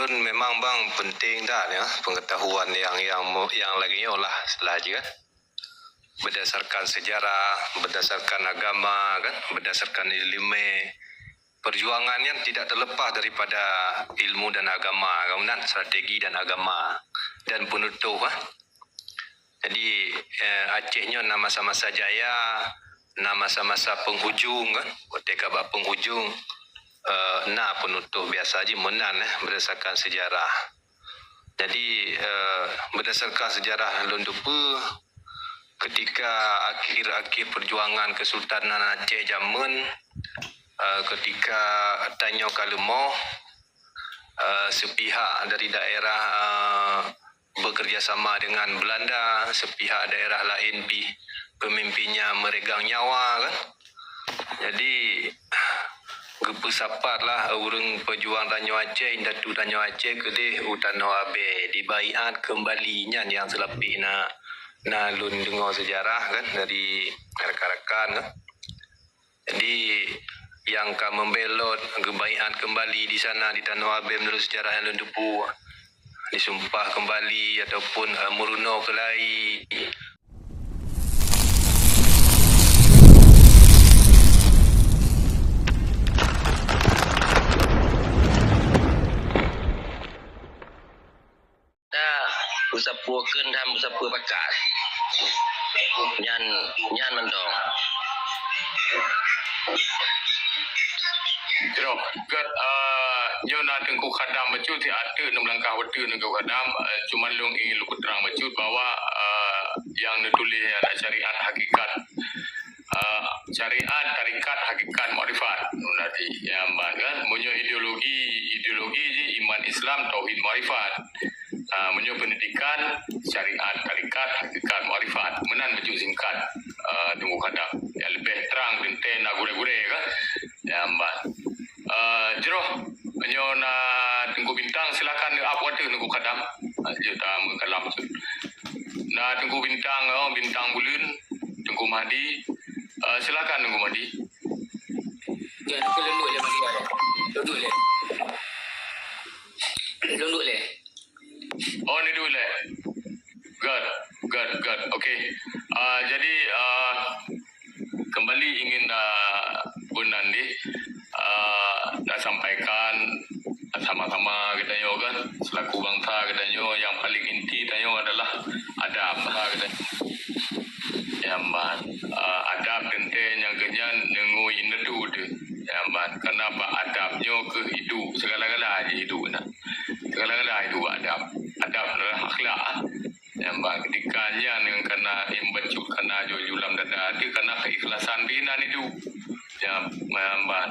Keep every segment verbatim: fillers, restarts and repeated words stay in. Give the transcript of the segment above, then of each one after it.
Memang bang penting dah ya pengetahuan yang yang yang lagi nyoe lah, lah je kan. Berdasarkan sejarah, berdasarkan agama kan, berdasarkan ilmu, perjuangan yang tidak terlepas daripada ilmu dan agama, kan, strategi dan agama dan penutup ah. Jadi eh, Aceh nyoe na masa-masa jaya, na masa-masa penghujung kan. Watèe ka bak penghujung eh, na penutup biasa ji meunan eh berdasarkan sejarah. Jadi eh, berdasarkan sejarah lôn teupeue, ketika akhir-akhir perjuangan Kesultanan Aceh jameun, eh, ketika tanyoe ka leumoh, eh, sepihak dari daerah eh, bekerja sama dengan Belanda, sepihak daerah lain pih pemimpinnya meregang nyawa kan. Jadi geupeusapat lah ureuëng pejuang tanyoe Aceh, indatu tanyoe Aceh keudeh u tanoh Abee, dibaiat keumbali nyan nyang seulapeh na na lôn deungoe sejarah kan dari rakan-rakan kan. Jadi nyang ka membelot geubaiat keumbali di sana di tanoh Abee meunurot sejarah nyang lôn teupeue, disumpah keumbali ataupun uh, meurunoe keulai. Na peusapeue kheun dan peusapeue pakat. Nyan nyan mantong. Jroh, gét uh, nyoe na Teungku Khadam bacut, si ateueh neulangkah watèe Teungku Khadam, uh, cuma lôn ingin lôn peutrang bacut bahwa uh, nyang neutuléh adalah syariat hakikat. Uh, syariat, tarikat, hakikat, makrifat. Nanti nyamban kan, meunyoe ideologi, ideologi ji iman Islam, tauhid, makrifat. Uh, meunyoe pendidikan, syariat, tarikat, hakikat, makrifat. Meunan bacut singkat uh, Teungku Khadam. Nyang leubeh trang teuntèe na gurèe-gurèe kan. Nyamban. Uh, jroh, nyoe na Teungku Bintang, silakan neuap watèe Teungku Khadam. Uh, jeuet tameukalam. Na Teungku Bintang, oh, Bintang Buleuen, Teungku Mahdi. Uh, silakan Teungku Mahdi. Ya, Teungku lunduk je Mahdi. Lunduk je. Lunduk je. Oh, ni dulu eh. Good, good, good. Okay. Uh, jadi uh, kembali ingin uh, pun nanti uh, nak sampaikan sama-sama kita nyoe kan, selaku bangsa kita nyoe yang paling inti kita nyoe adalah adab. Kita nyamban uh, adab teuntèe nyang keunyan nengui indedu tu. Nyamban karena bak adab nyoe keu hidup segala-gala aja hidup na. Segala-gala hidup adab. Adab adalah akhlak. Nyamban ketika nyan yang karena imbacut karena jujur dalam dada tu karena keikhlasan dina itu. Nyamban.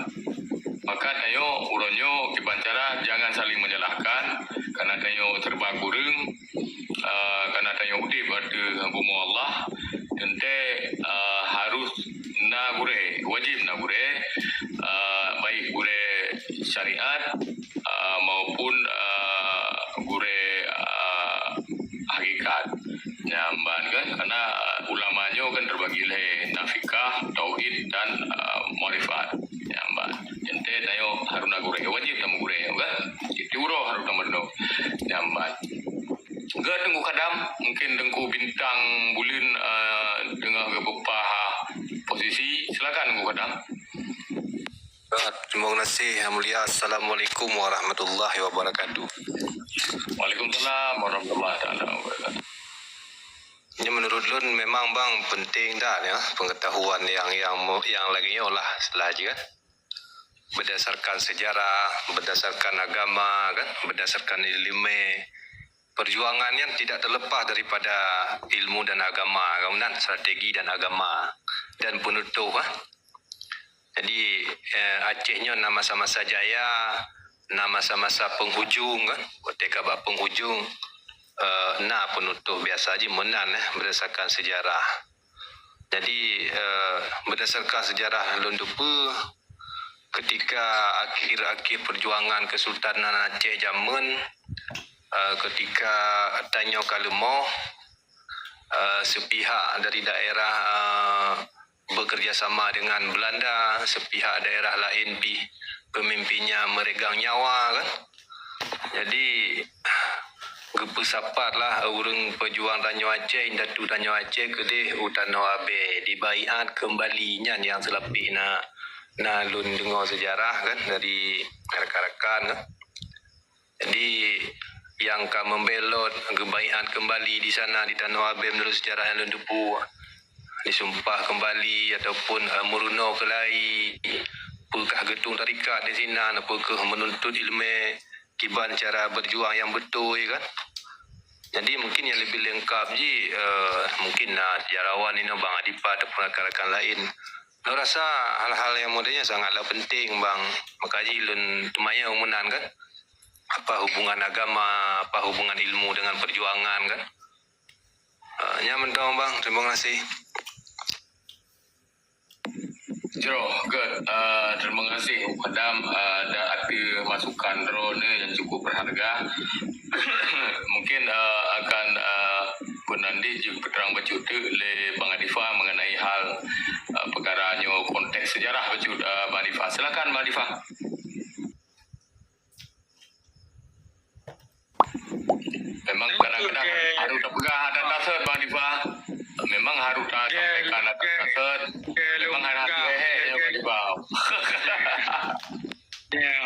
Maka tanyoe uroe nyoe kiban cara jangan saling menyalahkan karena tanyoe serba kureueng uh, karena tanyoe udép ateueh agama Allah teuntèe uh, harus na gurèe, wajib na gurèe uh, baik gurèe syariat uh, maupun uh, gurèe uh, hakikat. Nyamban kan karena ulama nyoe kan terbagi lé na fikah, tauhid dan uh, makrifat. Nyamban. Teuntèe tanyoe harus na gurèe, wajib na gurèe kan. Itu uroe harus na meurunoe. Nyamban. Gét Teungku Khadam, mungkin Teungku Bintang Buleuen uh, teungoh geupeupah posisi. Silakan Teungku Khadam. Terima kasih yang mulia. Assalamualaikum warahmatullahi wabarakatuh. Waalaikumsalam warahmatullahi taala wabarakatuh. Ini menurut lun memang bang penting dah ya pengetahuan yang yang yang lagi nyoe lah lah je kan. Berdasarkan sejarah, berdasarkan agama kan, berdasarkan ilmu, perjuangan yang tidak terlepas daripada ilmu dan agama, kan, strategi dan agama dan penutup ah. Jadi eh, Aceh nyoe na masa-masa jaya, na masa-masa penghujung kan. Watèe ka bak penghujung eh, na penutup biasa ji meunan eh berdasarkan sejarah. Jadi eh, berdasarkan sejarah lôn teupeue ketika akhir-akhir perjuangan Kesultanan Aceh jameun eh, ketika tanyoe ka leumoh eh, sepihak dari daerah eh, bekerja sama dengan Belanda, sepihak daerah lain pih pemimpinnya meregang nyawa kan. Jadi, geupeusapat lah ureuëng peujuang tanyoe Aceh, indatu tanyoe Aceh keudeh u tanoh Abée, dibaiat keumbali. Nyan nyang seulapeh na, na lôn deungoe seujarah kan dari rakan-rakan kan. Jadi, nyang ka membelot geubaiat keumbali di sana di tanoh Abée meunurot seujarah nyang lôn teupeue, disumpah keumbali ataupun, eh, meurunoe keulai, peukah geutung tarikat di sinan, peukah meununtut iéleumé kiban cara berjuang nyang beutôi kan. Jadi mungkin nyang leubeh leungkap jih, eh, mungkin na sejarawan inoe Bang Adifa ataupun rakan-rakan laén. Lôn rasa hal-hal nyang model nyan sangatlah penting Bang. Maka jih lôn teumanyong meunan kan. Apa hubungan agama, apa hubungan ilmu dengan perjuangan kan. Eh, nyan mantong Bang, terima kasih. Jroh, gét. Eh, terima kasih Uk Adam, eh, dan ateueh masukan droeneuh yang cukup berharga. Mungkin, eh, akan, eh, peunan deh jeuet peutrang bacut teuk lé Bang Adifa mengenai hal, eh, peukara nyoe konteks sejarah bacut, eh, Bang Adifa. Silakan Bang Adifa. Memang kadang-kadang harus tapeugah adat tasot, Bang Difa. Memang harus tasampaikan adat tasot. Memang harus hati-hati ya, Bang Difa. Ya.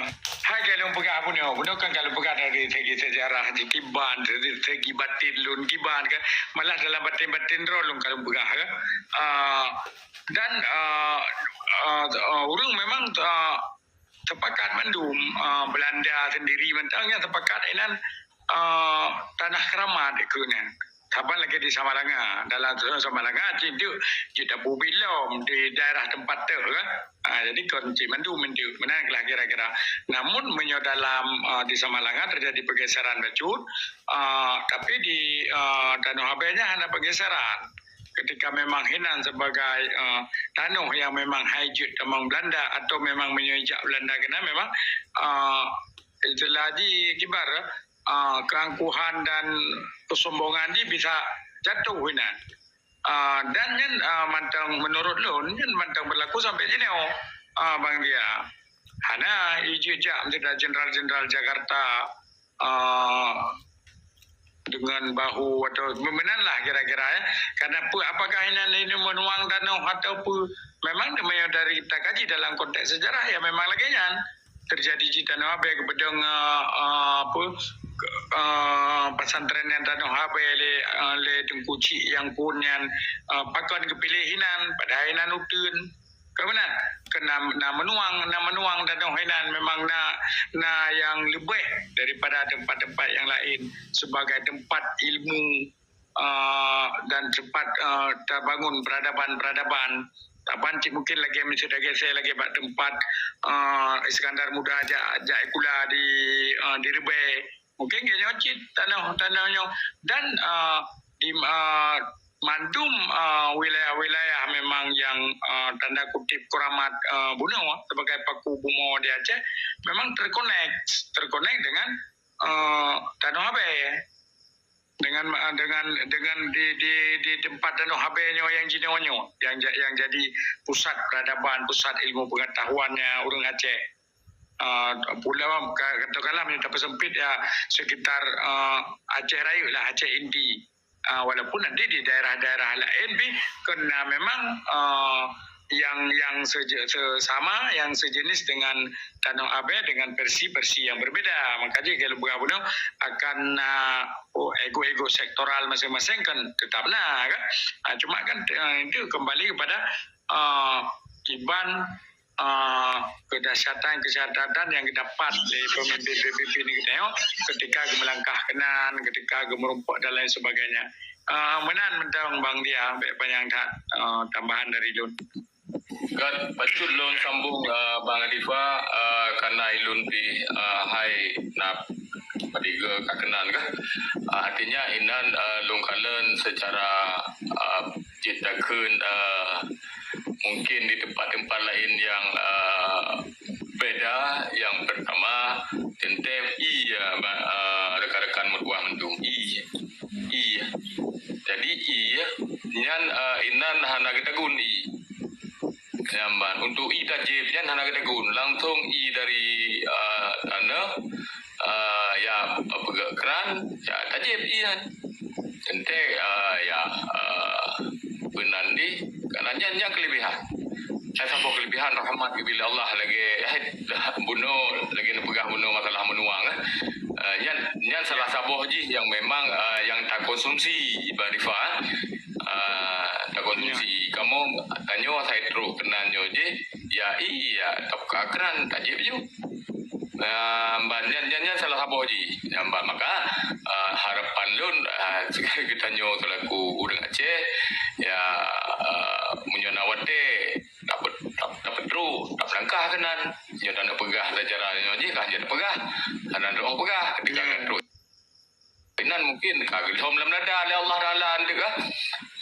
Hai, kalau peugah apa ni? Bunoe kan kalau peugah dari segi sejarah di kiban, dari segi batin lôn kiban kan. Malah dalam batin-batin droe lôn kalau peugah kan. Ah, dan, ah, ah, ah, ureuëng memang, ah, sepakat mandum, ah, Belanda sendiri mantong nyang sepakat inan, ah, tanah keramat ikeu nyan. Saban lagée di Samalanga, dalam Samalanga cit deuk jeuet tapeubit lom di daerah teumpat teuh kan. Ah, jadi kon cit mandum meunan lah kira-kira. Namun meunyoe dalam, ah, di Samalanga terjadi pergeseran bacut, ah, tapi di, ah, Tanoh Abée nyan hana pergeseran. Ketika memang hinan sebagai, eh, tanoh yang memang hai jeuet tamong Belanda atau memang meunyoe jak Belanda keunan memang, eh, istilah jih kiban, eh, keangkuhan dan kesombongan jih bisa jatuh hinan. Eh, dan nyan, eh, mantong menurut lôn, nyan mantong berlaku sampai jinoe, eh, Bang Dia. Hana ijeuet jak menjadi jenderal-jenderal Jakarta, eh, dengan bahu atau meunan lah kira-kira, ya. Karena apa, apakah inan ini menuang tanoh atau apa? Memang meunyoe dari kita kaji dalam konteks sejarah, ya memang lagée nyan. Terjadi di Tanoh Abée, geupeudong, eh, eh, apa, ke-, eh, pesantren nyang Tanoh Abée lé, eh, lé Teungku Chik nyang phon nyan, eh, pakon geupiléh inan, padahai inan uteuen. Ka meunan, keu na, na menuang, na menuang tanoh inan memang na, na nyang leubeh daripada tempat-tempat nyang laén sebagai tempat ilmu, ah, dan tempat, ah, tabangun peradaban-peradaban. Taban cit mungkin lagée miseu tagése lagée bak tempat, ah, Iskandar Muda jak, jak sikula di, ah, di Reubée. Mungkin geuh nyoe cit tanoh, tanoh nyoe dan, ah, di, ah, mandum, ah, wilayah-wilayah memang nyang, ah, tanda kutip keramat, ah, bunoe sebagai paku bumoe di Aceh memang terkonek, terkonek dengan, ah, Tanoh Abée. Dengan, ah, dengan, dengan di, di, di tempat Tanoh Abée nyoe nyang jinoe nyoe, nyang ja-, nyang jadi pusat peradaban, pusat ilmu pengetahuannya ureuëng Aceh. Ah, pulo ka-, katakanlah meunyoe tapeusempit ya sekitar, ah, Aceh Rayeuk lah, Aceh Inti. Ah, walaupun nanti di daerah-daerah laén pih kena memang, ah, yang, yang seje-, sesama, yang sejenis dengan Tanoh Abée dengan versi-versi yang berbeda. Makanya kalau bukan bunoe akan, ah, oh, ego-ego sektoral masing-masing kan tetap na kan. Ah, cuma kan, ah, itu kembali kepada, ah, kiban ah, kedahsyatan-kedahsyatan yang didapat dari pemimpin-pemimpin kita nyoe ketika gemelangkah keunan, ketika gemeureumpok dan lain sebagainya. Ah, meunan mantong Bang Dia, bèk panyang that, ah, tambahan dari lôn. Kan, bacut lôn sambung, ah, Bang Adifa, ah, karena ilôn pih, ah, hai na padahai ka keunan kan. Ah, artinya inan, ah, lôn kalon secara, ah, cit takheun, eh, mungkin di tempat-tempat lain yang, eh, beda. Yang pertama, teuntèe i, eh, ba-, eh, rekan-rekan meutuah mandum. I, i. Jadi i nyan, eh, inan hana geutagun i. Nyan ban. Untuk i tajép nyan hana geutagun. Langsung i dari, eh, tanoh, eh, ya Wajib, iya. Teuntèe, ah, ya, ah, beunan di, karena nyan, nyan kelebihan. Hai saboh kelebihan rahmat geubri lé Allah lagèe, hai, bunoe, lagèe neupeugah bunoe masalah meunuang, eh. Ah, nyan, nyan salah saboh jih nyang memang, ah, nyang takonsumsi, Bang Rifa, eh. Ah, takonsumsi. Kamoe tanyoe asai trok keunan nyoe jih, ya, iya, tabuka kran, tajép ju. Ah, ban nyan, nyan, nyan salah saboh jih. Nyan ban maka, ah, harapan lôn, ah, geutanyoe selaku ureueng Aceh, ya, ah, meunyoe na watèe, tapeu-, tap-, tapeutrok, tapeulangkah keunan. Nyoe taneuk peugah cara nyoe jih, ka nyan peugah. Hana droe peugah, ketika ka trok. Inan mungkin ka geulhom lam dada lé Allah Taala, ente ka.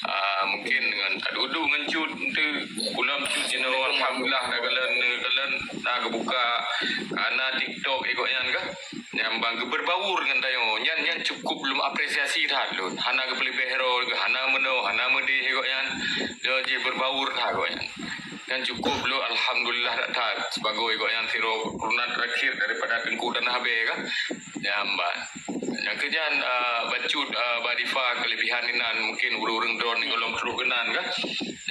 Ah, mungkin ngon tadudu ngon cut, ente, kulom cut jinoe, alhamdulillah, na kalon, na kalon, na geubuka, ah, na TikTok, ikot nyan ka. Nyang ban geuberbau ngon tanyoe, nyan, nyan cukup lôn apresiasi that lôn. Hana geupeuleubeh droe, hana meunoe, hana meudeh, ikot nyan. Nyoe jih berbau that, ikot nyan. Nyan cukup lôn, alhamdulillah that, that. Sibagoe ikot nyan sidroe keturunan terakhir daripada Teungku Tanah Abee ka. Nyan ban. Nyang keu nyan, eh, bacut, eh, Bang Rifa, kelebihan inan mungkin ureueng-ureueng droeneuh gohlom trok keunan ka.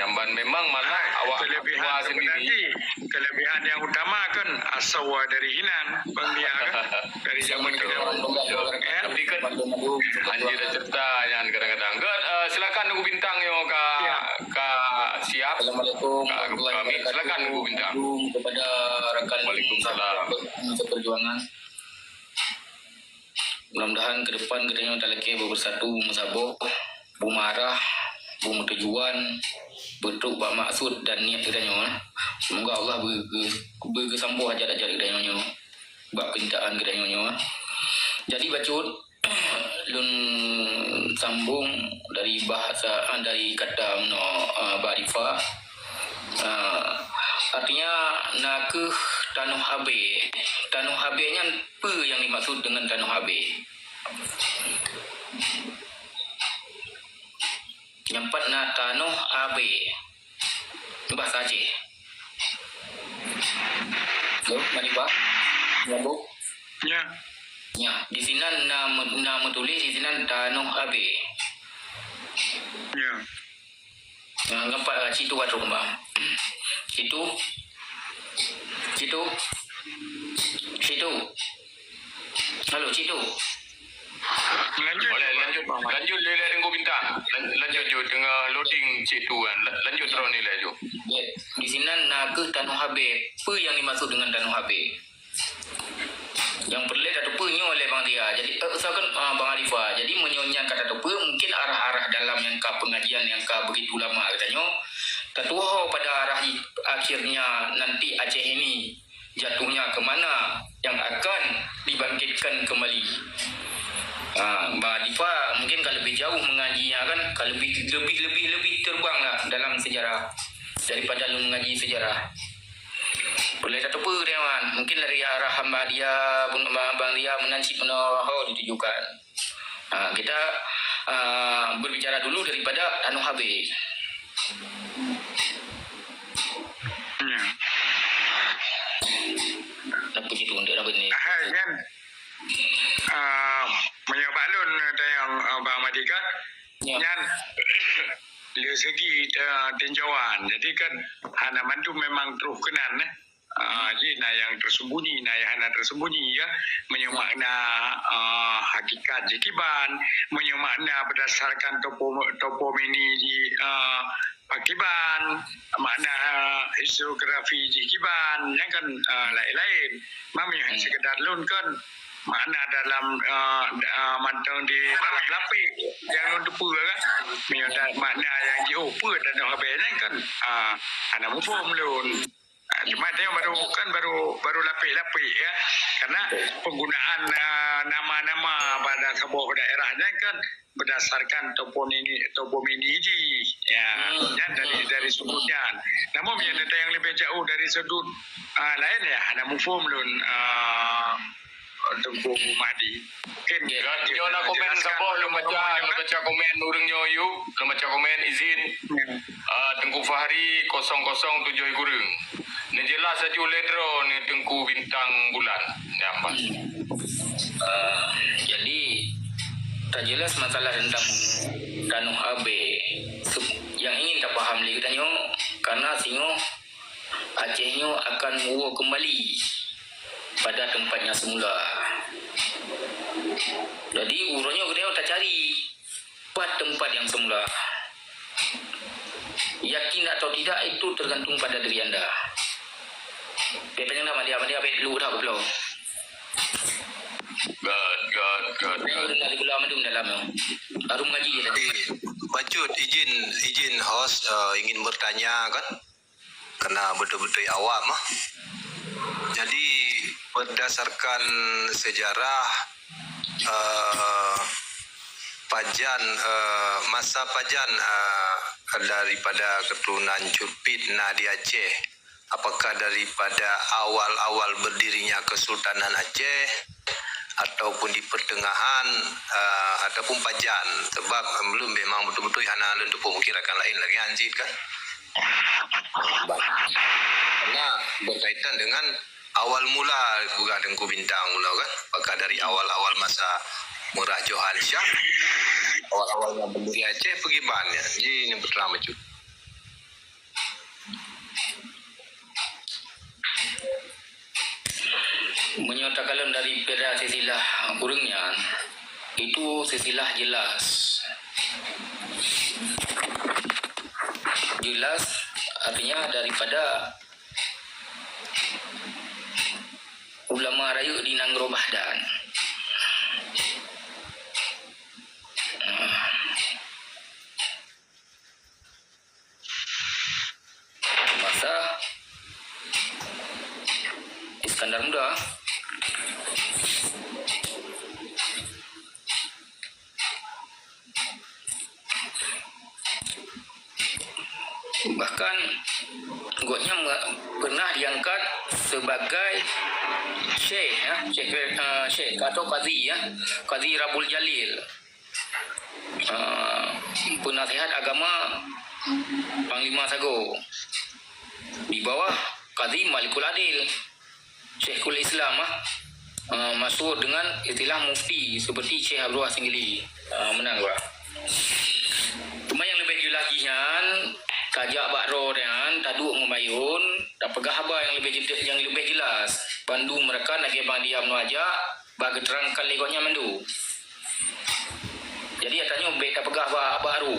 Nyan ban memang malah awak dua sendiri. Kelebihan yang utama kan asoe dari inan, Bang Dia kan. Dari zaman ke zaman. Ya. Tapi kan hanjeuet cerita nyan kadang-kadang. Kan, eh, silakan Teungku Bintang nyoe ka, ka siap. Assalamualaikum warahmatullahi wabarakatuh. Silakan Teungku Bintang. Kepada rakan Waalaikumsalam. Seperjuangan. Mudah-mudahan ke depan geutanyoe talakée beubersatu, beumeusaboh, beumarah, beumeutujuan, beutrok bak maksud dan niet geutanyoe. Semoga Allah beu-, beu-, beugeusampoe hajat-hajat geutanyoe nyoe, bak peuintaan geutanyoe nyoe. Jadi bacut, lôn sambong dari bahasa, ah, dari kata meunoe, ah, Bak Rifa. Ah, artinya na kheueh tanoh abée. Tanoh abée nyan Peue nyang dimaksud deungon tanoh abée? Nyang pat na tanoh abée. Bahasa Aceh. Halo, Manipa? Nyambung? Ya. Ya, di sinan na me-, na meutuléh di sinan tanoh abée. Ya. Ah, ngon pat, ah, Cik Tu ka trok keumbang. Cik Tu. Cik Tu. Cik Tu. Halo, Cik Tu. Lanjut. Boleh, lanjut. Lanjut, lé, lé, Teungku Bintang. Lan-, lanjut, jom. Teungoh loading Cik Tu kan. La-, lanjut terus ni, laju. Di sinan na kheueh tanoh abée. Peue nyang dimaksud deungon tanoh abée? Nyang peureulée tateupeue nyoe lé Bang Ria. Jadi, eh, usahakan, ah, Bang Alifa. Jadi, meunyoe nyan ka tateupeue, mungkin arah-arah dalam nyang ka pengajian nyang ka begitu lama geutanyoe, tatuho pada arah i-, akhirnya nanti Aceh ini jatuhnya ke mana yang akan dibangkitkan kembali. Ah, Bang Alifa mungkin ka lebih jauh mengajinya kan, ka lebih, lebih, lebih, lebih terbang lah dalam sejarah daripada lôn mengaji sejarah. Boleh tateupeue, Riawan. Mungkin dari arah hamba dia, bun-, Abang Ria meunan cit meunoe ho ditujukan. Ha, kita, ah, berbicara dulu daripada tanoh abée. Ya. Apa cit tu, untuk apa ni? Ah, kan. Ah, meunyoe bak lôn, tanyong, ah, Bang Madika, ya, nyan, dari segi, ah, tinjauan. Jadi kan, hana mandum memang troh keunan, eh. Ah, jadi na nyang tersembunyi, na nyang hana tersembunyi, ya. Meunyoe makna, ah, hakikat jih kiban, meunyoe makna berdasarkan topo-, topomini jih, ah, pakiban, makna, ah, historiografi jih kiban, nyan kan, ah, laén-laén. Meunyoe hanya sekedar lôn kan, makna dalam, ah, ah, mantong di dalam lapék nyang lôn teupeue kan. Meunyoe da-, makna nyang jiôh peue tanoh abée nyan kan, ah, hana muphom lôn. Ah, cuma teuh baru, kan baru, baru lapék-lapék, ya. Karena penggunaan, ah, nama-nama pada saboh daerah nyan kan berdasarkan toponimi, topomini jih. Ya, nyan dari, dari sudut nyan. Namun, meunyoe teuh nyang leubeh jauh dari sudut, ah, laén, ya, hana muphom lôn, ah, Teungku Mahdi. Mungkin nyoe na komen saboh, lôn baca, lôn baca komen ureueng nyoe, yuk. Lôn baca komen, izin. Ah, Teungku Fahri kosong kosong tujoh kureueng. Neujeulaih laju lé droeneuh Teungku Bintang Bulan. Ya, Pak. Ah, jadi, Jelas masalah tentang tanoh Abee. Nyang ingin tapaham lé geutanyoe, karena singoh Aceh nyoe akan meuwoe keumbali pada teumpat nyang seumula. Jadi, uroe nyoe geutanyoe tacari pat teumpat nyang seumula. Yakin atau tidak, itu tergantung pada diri anda. Bèk panyang dah, Madia, Madia, bèk lu dah goblok. Good, good, good, good. Ureueng dari gula mandum dalam tu. Baru mengaji je tadi. Jadi, bacut izin, izin host, eh, ingin bertanya kan? Karena betul-betul awam ah. Jadi, berdasarkan sejarah, eh, pajan, eh, masa pajan, eh, daripada keturunan Cut Pit na di Aceh, apakah daripada awal-awal berdirinya Kesultanan Aceh ataupun di pertengahan, eh, ataupun pajan? Sebab, eh, belum memang betul-betul hana lôn teupeue, mungkin rakan lain lagèe nyan cit kan. Karena berkaitan dengan awal mula peugah Teungku Bintang mula kan. Apakah dari awal-awal masa Murah Johan Syah, awal-awalnya bendiri Aceh, peugimana? Jadi, ini putra macut. Meunyoe takalon daripada silsilah ureueng nyan, itu silsilah jelas. Jelas artinya daripada ulama rayeuk di Nanggroe Bahdan. Masa Iskandar Muda. Bahkan gobnyan me-, pernah diangkat sebagai syekh, ya, syekh, eh, syekh atau qadhi, ya, Qadhi Rabul Jalil. Eh, penasihat agama Panglima Sagoe di bawah Qadhi Malikul Adil. Syekhul Islam, ah, ah, masyhur dengan istilah mufti seperti Syekh Abdul Wahab Singgili. Ah, meunan gura. Cuma nyang leubeh jeulaih jih nyan, tajak bak droe nyan, taduek ngon Bayon, tapeugah haba nyang leubeh jede-, nyang leubeh jeulaih. Bandum rakan lagèe Bang Diam nyoe ajak, bak geuteurangkan lé gobnyan mandum. Jadi, ata nyoe bèk tapeugah bak, bak aru.